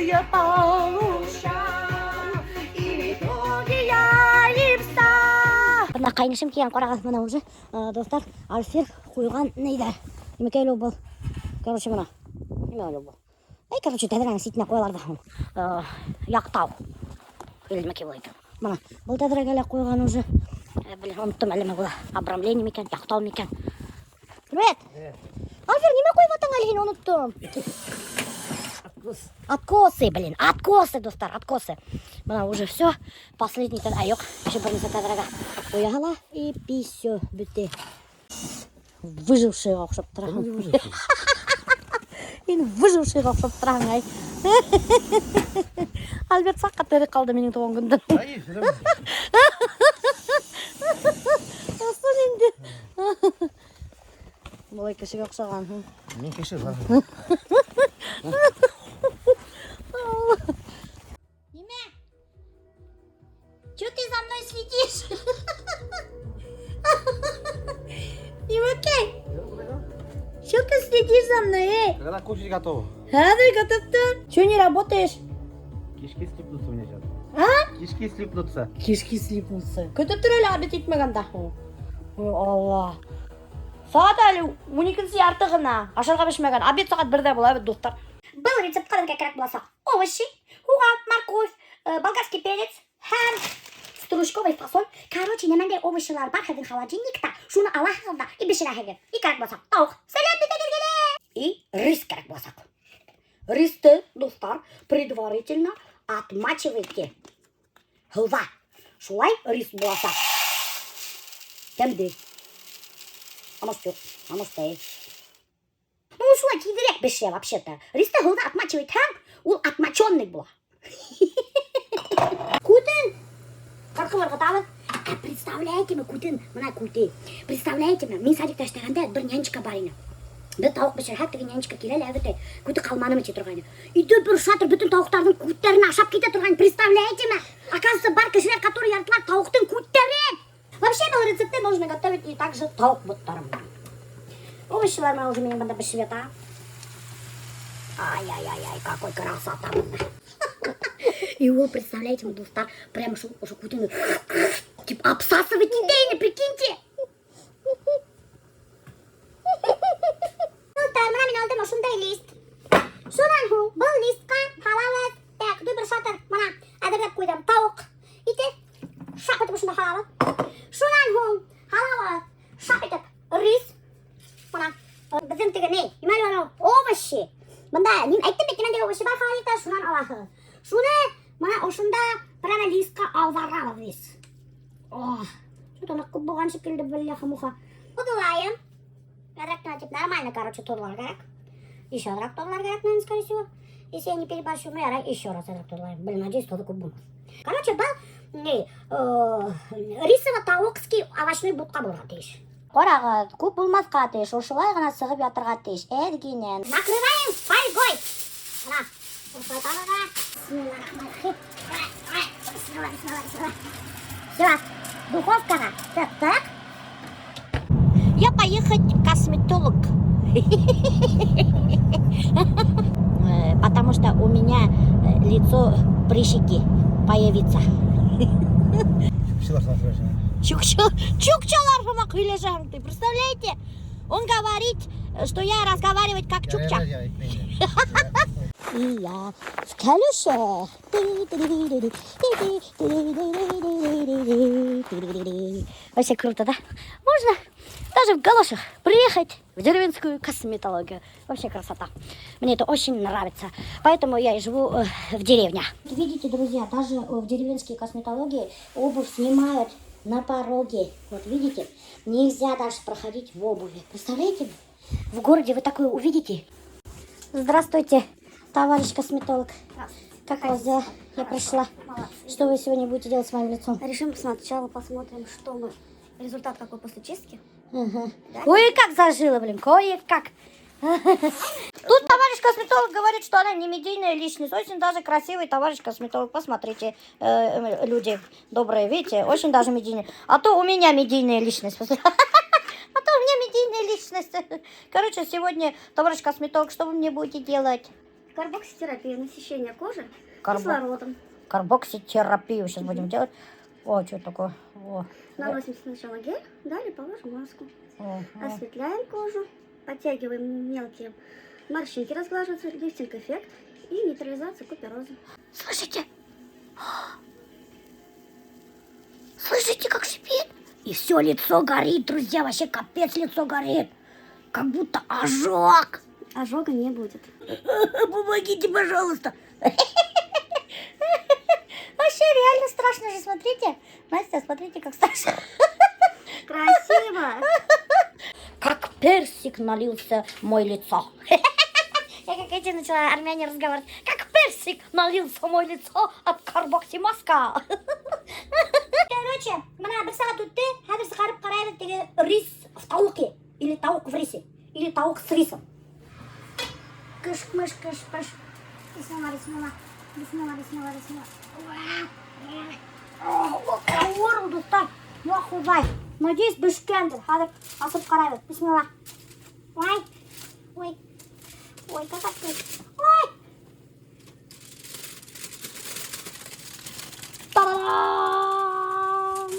Я получал, и в итоге я им стал. Бына ҡәйнешем килгән, ҡарағыҙ, бына уже, дуҫтар, Альфир ҡуйған нимәләр. Нимәкәй әле был? Короче, бына. Нимә әле был? Эй, короче, тәҙрәнең ситенә ҡуялар ҙа. Яҡтау. Или нимәкәй була икән. Бына, был тәҙрәгә лә ҡуйған уже. Блин, оноттом әле нимә була. Обрамление микән, яҡтау микән. Привет! Альфир, нимә ҡуйып ятаң әле һин, оноттом. Откосы, блин, откосы, дуҫтар, откосы. Бына уже все. Последний тәҙрә, юҡ, еще бер нисә тәҙрәгә ҡуя һала и все, бөттө. Выжившийға оҡшап тораһың. Һин выжившийға оҡшап тораһың, ай. Альберт саҡ тере ҡалды минең тыуған көндән. Ай, всё. Ысын инде. Былай кешегә оҡшаған. Мин кеше бар. Нимә? Чё ты за мной следишь? Нимәкәй? Чё ты следишь за мной, эй? Когда кушать готово? Хәҙер готов. Чё не работаешь? Кишки слипнутся у меня сейчас. А? Кишки слипнутся. Кишки слипнутся. Көтөп тор әле обед итмәгән дә. Ой, Алла. Сәғәт әле 12:30 ғына. Ашарға бешмәгән. Обед сәғәт 1-ҙә була бит, дуҫтар. Был рецептҡа беҙгә кәрәк буласаҡ. Овощи, һуған, морковь, болгарский перец һәм стручковый фасоль. Короче, ниндәй овощилар бар һеҙҙең холодильникта, шуны алаһығыҙ ҙа и бешерәһегеҙ. И кәрәк буласаҡ тауыҡ. Сәләм бөтәгеҙгә лә! И рис кәрәк буласаҡ. Ристы, дуҫтар, предварительно отмачивайте. Һыуҙа. Шулай рис буласаҡ. Тәмле. А может, юҡ, а может, әй. Ну, шулай тиҙерәк бешә вообще-то. Ристы һыуҙа отмачивать итһәң, ул отмоченный була. Күтен ҡырҡып ырғытабыҙ. А представляете мы күтен, бына күте. Представляете мы, мин садикта эшләгәндә бер нянечка бар ине. Бер тауыҡ бешерһәк, теге нянечка килә лә әбекәй, күте ҡалманымы ти торғайны. Өйҙә бер шатыр бөтөн тауыҡтарҙың күттәрен ашап китә торған, представляете мы? Оказывается, бар кешеләр, которые яраталар тауыҡтың күттәрен. Вообще, был рецептты можно готовить и также тауыҡ боттары менән. Овощилар менән уже минең бында бешеп ята. Ай-яй-яй-яй, какой красота бында. И ул, представляете, мы, дуҫтар, прям ошо күтен типа обсасывать итә ине, прикиньте. Дуҫтар, бына мин алдым ошондай лист. Шунан һуң был листҡа һалабыҙ. Так, дөбөр шатыр, бына әҙерләп ҡуйҙым тауыҡ ите. Шап итеп ошонда һалабыҙ. Шунан һуң һалабыҙ шап итеп рис. Бына беҙҙең теге ни, нимә әле анау? Овощи. Бында мин әйттем бит, ниндәй овощи бар холодильникта, шунан алаһығыҙ. Шуны бына ошонда прямо листҡа ауҙарабыҙ беҙ. Ох, что-то ныҡ күп булған шикелле, бляха-муха. Тоҙлайым. Әҙерәк кенә тип нормально, короче, тоҙлар кәрәк. Еще әҙерәк тоҙлар кәрәк, наверное, скорее всего. Если я не переборщу, ну, ярай, еще раз әҙерәк тоҙлайым. Блин, надеюсь, тоҙо күп булмаҫ. Короче, был ни, рисово-тауыҡский овощной бутҡа булырға тейеш. Ҡарағыҙ, күп булмаҫҡа тейеш, ошолай ғына сығып ятырға тейеш. Әҙ генә. Накрываем фольгой. Бына, ошолай табаға. Бисмиллахиррахманиррахим. Бисмилла, бисмилла, бисмилла. Все, духовкаға тыҡтыҡ. Я поехать к косметолог. Потому что у меня лицо прыщики появится. Чукчалар сатып. Чукча, чукчалар һымаҡ һөйләшәм, ты представляете? Он говорит, что я разговаривать как чукча. И я в калошах. Вообще круто, да? Можно даже в галошах приехать в деревенскую косметологию. Вообще красота. Мне это очень нравится. Поэтому я и живу в деревне. Видите, друзья, даже в деревенской косметологии обувь снимают на пороге. Вот видите, нельзя даже проходить в обуви. Представляете? В городе вы такое увидите. Здравствуйте, товарищ косметолог. Как у вас дела? Я пришла. Молодцы. Что вы сегодня будете делать с моим лицом? Решим сначала посмотрим, что мы. Результат какой после чистки. Ага. Да? Ой, как зажило, блин, кое-как. Тут товарищ косметолог говорит, что она не медийная личность. Очень даже красивый товарищ косметолог. Посмотрите, люди добрые, видите, очень даже медийный. А то у меня медийная личность. А то у меня медийная личность. Короче, сегодня, товарищ косметолог, что вы мне будете делать? Карбокситерапия, насыщение кожи Карбо- кислородом. Карбокситерапию сейчас будем делать. О, что такое? О, Наносим сначала гель, далее положим маску. о, о. Осветляем кожу, подтягиваем мелкие морщинки, разглаживаются, лифтинг-эффект и нейтрализация купероза. Слышите? Слышите, как шипит? И все лицо горит, друзья, вообще капец, лицо горит. Как будто ожог. Ожога не будет. Помогите, пожалуйста. Вообще реально страшно же, смотрите. Настя, смотрите, как страшно. Красиво! Как персик налился мой лицо. Я как эти начала армяне разговаривать. Как персик налился мой лицо от карбоксимаска. Короче, бына бер сәғәт үтте, хәҙер сығарып ҡарайбыҙ теге рис в тауыҡе. Или тауыҡ в рисе. Или тауыҡ с рисом. Кыш-мыш, кыш-пыш. Бисмилла, бисмилла. Бисмилла, бисмилла, бисмилла. Ауыр, дуҫтар. Я Хоҙай. Надеюсь, бешкәндер. Хәҙер асып ҡарайбыҙ. Бисмилла. Ой, ой, ой, как открыть? Ой! Та-дам!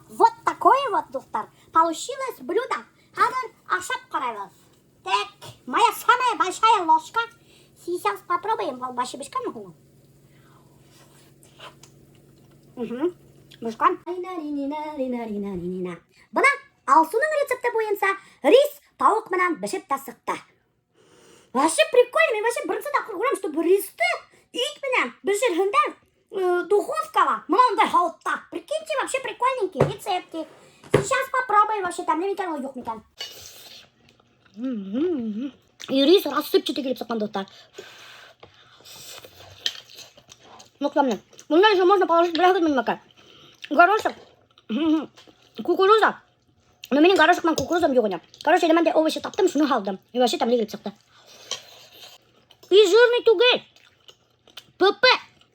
Вот такое вот, дуҫтар, получилось блюдо. Хәҙер ашап ҡарайбыҙ. Так, моя самая большая ложка. Сейчас попробуем. Вообще бешкәнме һуң? Угу. Бешкән. Бына Алсуның рецепты буйынса рис тауыҡ менән бешеп тә сыҡты. Вообще прикольно, мин вообще беренсе тапҡыр күрәм, что ристы ит менән бешерһендәр духовкала, мынандай һауытта. Прикиньте, вообще прикольненький рецептик. Сейчас попробуем, вообще тәмле микән ул, юҡ микән. И рис рассыпчатый килеп сыҡҡан, дуҫтар. Ну, главное. Бында еще можно положить беләһегеҙме? Горошек, кукуруза. Но минең горошек менән кукурузам юҡ ине. Короче, мин овощи таптым, шуны һалдым. И вообще тәмле килеп сыҡты. И жирный түгел. ПП.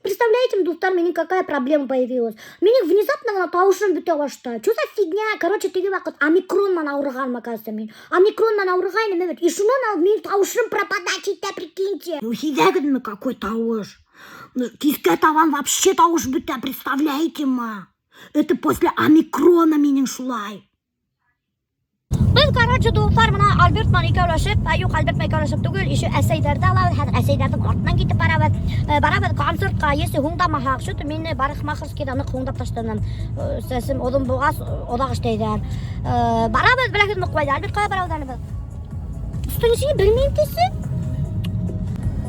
Представляете, дуҫтар, минең какая проблема появилась? Минең внезапно ғына тауышым бөтә башланы. Что за фигня? Короче, теге ваҡыт омикрон менән ауырыған, оказывается, мин. Омикрон менән ауырғайным, бит. И шунан алып минең тауышым пропадать итә, прикиньте. Ну, һиҙәгеҙме, какой тауыш? Ну, кискә табан вообще тауыш бөтә, представляете ма? Это после омикрона минең шулай. Беҙ, короче, дуҫтар, бына Альберт менән икәүләшеп, ә, юҡ, Альберт менән икәүләшеп түгел, еще әсәйҙәрҙе алабыҙ, хәҙер әсәйҙәрҙең артынан китеп барабыҙ. Барабыҙ концертҡа, если һуңдамаһаҡ, что-то мине парикмахерскийҙа ныҡ һуңдап ташланым. Сәсем оҙон булғас, оҙаҡ эшләйҙәр. Барабыҙ, беләһегеҙме, ҡайҙа? Альберт, ҡайҙа барабыҙ әле беҙ? Что, белмәйем тисе?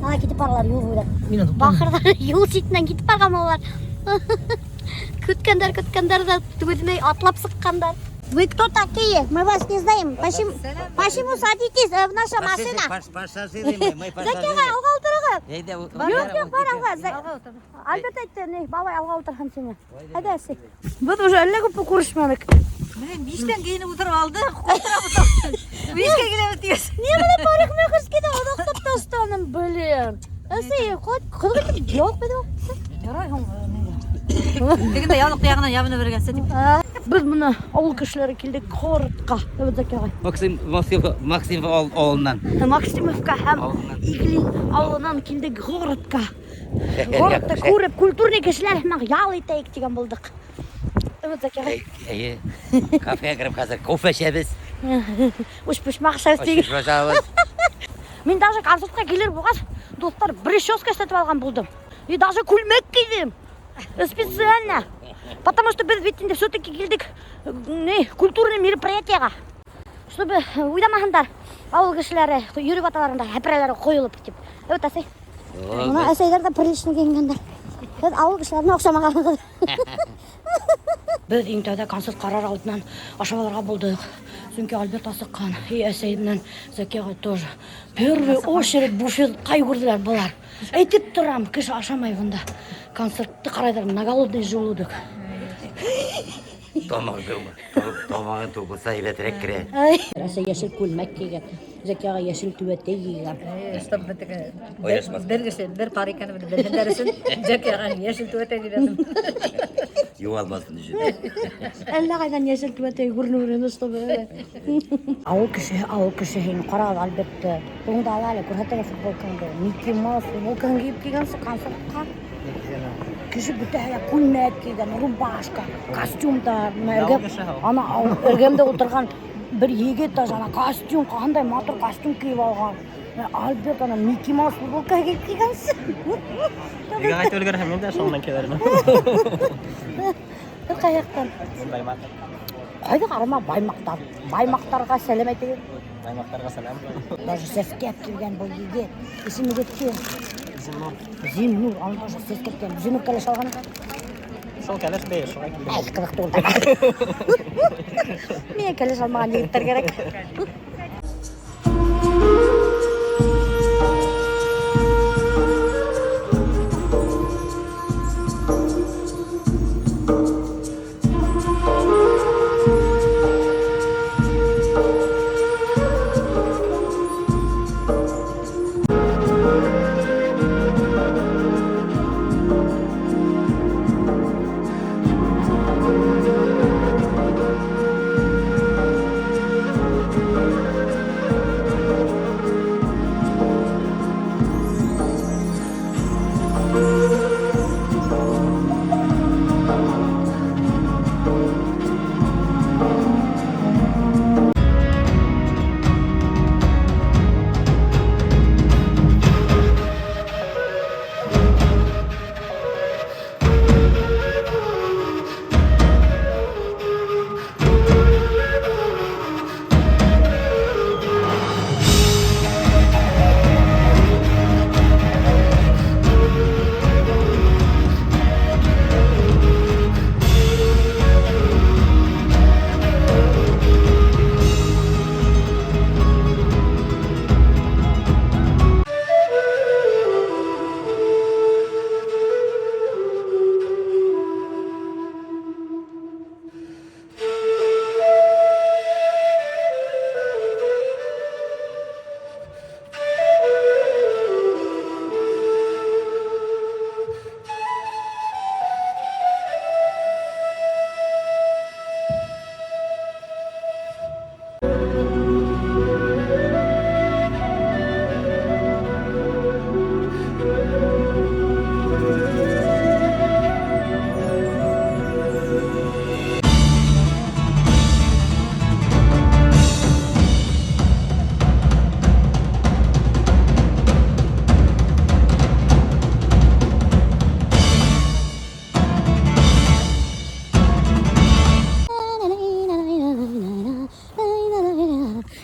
Ана китеп баралар юл буйлап. Мине туҡтам. Бахырҙар юл ситенән китеп барған улар. Көткәндәр, көткәндәр ҙә түҙмәй атлап сыҡҡандар. Вы кто такие? Мы вас не знаем. Почему, почему садитесь в наша машина? Пассажиры мы, мы Зәкиға, пассажиры. алға ултырығыҙ. Әйҙә, Юҡ, юҡ, бар алға. Альберт әйтте, ни, бабай алға ултырһын һине. Әйҙә, әсәй. Беҙ уже әллә күпме күрешмәнек. Менә биштән кейенеп ултырып алдыҡ, ултырабыҙ. Бишкә киләбеҙ тигәс. Ни бына парикмахерскийҙа оҙаҡлап ташланым, блин. Әсәй, ҡыҙ итеп юҡ бит ул. Ярай һуң. Тегендә яулыҡ яғынан ябына биргәнсе тип. Беҙ бына ауыл кешеләре килдек городҡа. Әбет ағай. Максим, Максим, Максим ауылынан. Максимовка һәм Ауылынан. Иглин ауылынан килдек городҡа. Городта күреп, культурный кешеләр менән ял итәйек тигән булдыҡ. Әбет ағай. Эйе. Кафеға кереп хәҙер кофе эсәбеҙ. Өспочмаҡ ашайбыҙ тигән. Ашабыҙ. Мин даже концертҡа килер булғас, дуҫтар, прическа эшләтеп алған булдым. И даже күлмәк кейҙем. Специально. Потому что беҙ бит инде все-таки килдек ни, культурный мероприятиеға. Чтобы уйламаһындар ауыл кешеләре йөрөп яталар унда, һәпрәләре ҡойолоп тип. Әбет әсәй. Бына әсәйҙәр ҙә прилично кейенгәндәр. Беҙ ауыл кешеләренә оҡшамағанбыҙ. Беҙ иң тәүҙә концерт ҡарар алдынан ашап алырға булдыҡ. Сөнки Альберт асыҡҡан, и әсәй менән Зәки ағай тоже. Первый очередь буфетҡа йүгерҙеләр былар. Әйтеп торам, кеше ашамай бында. Концертты ҡарайҙар на голодный желудок. Тамағы туҡ булһа әйбәтерәк керә. Әсәй йәшел күлмәк кейгән, Зәки ағай йәшел түбәтәй кейгән. Чтоб теге Ойрашмаҫ. бер кеше, бер пар икәнен белһендәр өсөн Зәки ағай йәшел түбәтәй кейгән. Юғалмаҫһын өсөн. Әллә ҡайҙан йәшел түбәтәй күренер ине, чтобы. Ауыл кешеһе, ауыл кешеһе инде ҡарағыҙ Альбертты. Ҡулыңды ал әле, күрһәт әле футболкаңды. Микки Маус футболкаһын кейеп килгәнсе концертҡа. Кеше бөтәһе лә күлмәк кейгән, рубашка, костюмдар. Бына Ауыл эргәм, кешеһе ул. ана эргәмдә ултырған бер егет даже ана костюм, ҡандай матур костюм кейеп алған. Альберт ана Микки Маус футболка кейеп килгәнсе. Өйгә ҡайтып өлгөрһәм мин дә шуның килермен. Бер ҡаяҡтан. Мин Баймаҡ. Ҡайҙа ҡарама Баймаҡтар. Баймаҡтарға сәләм әйтегеҙ. Баймаҡтарға сәләм. Даже сәскә килгән был егет. Исеме кем? Зиннур. Зиннур, аны тоже сәскә килгән. Зиннур кәләш алған икән. Шул кәләш бей, шуға килдем. Әй, ҡыҙыҡ түгел. Миңә кәләш алмаған егеттәр кәрәк.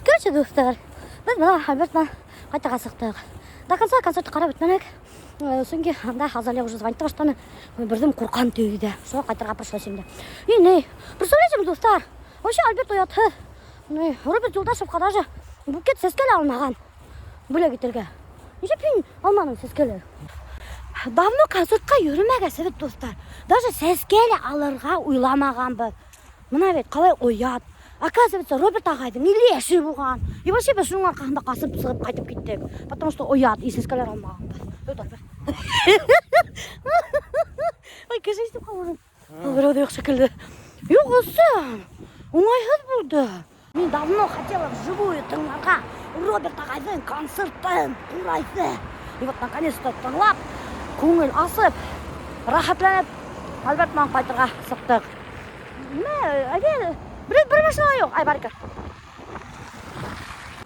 Короче, дуҫтар, беҙ бына Альберт менән ҡайтырға сыҡтыҡ. До конца концертты ҡарап бөтмәнек. Сөнки анда Азалия уже звонить башланы. Берҙем ҡурҡам тиҙе. Шуға ҡайтырға пришлось инде. И не, представляете, дуҫтар, вообще Альберт оятһыҙ. Не, Роберт Юлдашевҡа даже букет сәскә лә алмаған. Бүләк итергә. Нисек һин алманың сәскәләр? Давно концертҡа йөрөмәгәс бит, дуҫтар. Даже сәскә лә алырға уйламағанбыҙ. Бына бит ҡалай оят. Оказывается, Роберт ағайҙың илле йәше булған. И вообще беҙ шуның арҡаһында ҡасып сығып ҡайтып киттек. Потому что оят, и сәскәләр алмағанбыҙ. Өт, Альберт. Ой, кеше ишетеп ҡалыр. Берәү ҙә юҡ шикелле. Юҡ, ысын. Уңайһыҙ булды. Мин давно хотела вживую тыңларға Роберт ағайҙың концертын, ҡурайҙы. И вот наконец-то тыңлап, күңел асып, рәхәтләнеп, Альберт менән ҡайтырға сыҡтыҡ. Нимә, әйҙә, бер машина юҡ. Ай, бар икән.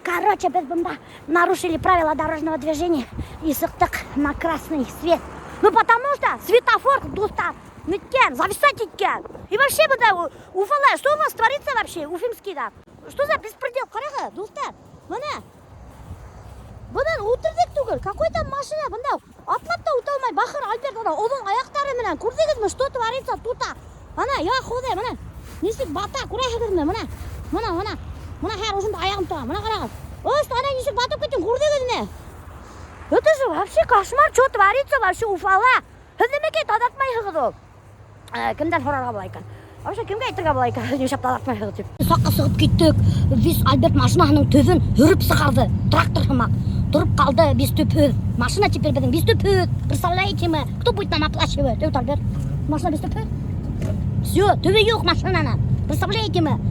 Короче, беҙ бында нарушили правила дорожного движения и сыҡтыҡ на красный свет. Ну потому что светофор, дуҫтар, ниткән, зависать иткән. И вообще бында Уфала, что у вас творится вообще, уфимскийҙа? Что за беспредел? Ҡарағыҙ, дуҫтар, бына. Бынан үтерлек түгел. Какой-то машина бында атлап та үтә алмай. Бахыр Альберт ана оҙон аяҡтары менән. Күрҙегеҙме, что творится тут? Ана, я Хоҙай, бына. Нисек бата, күрәһегеҙме? Бына. Бына, бына. Бына хәҙер ошонда аяғым тора. Бына ҡарағыҙ. Ой, ана нисек батып киттең, күрҙегеҙме? Это же вообще кошмар, что творится вообще Уфала. Һеҙ нимәкәй таҙартмайһығыҙ ул? Кемдән һорарға була икән? Вообще кемгә әйтергә була икән? Һеҙ нишләп таҙартмайһығыҙ тип. Саҡҡа сығып киттек. Вис Альберт машинаһының төбөн һөрөп сығарҙы. Трактор һымаҡ. Тороп ҡалды без төпһөҙ. Машина теперь беҙҙең без төпһөҙ. Представляете мы? Кто будет нам оплачивать? Өт, Альберт. Машина без төпһөҙ. Все, төбө юҡ машинаның. Представляете мы?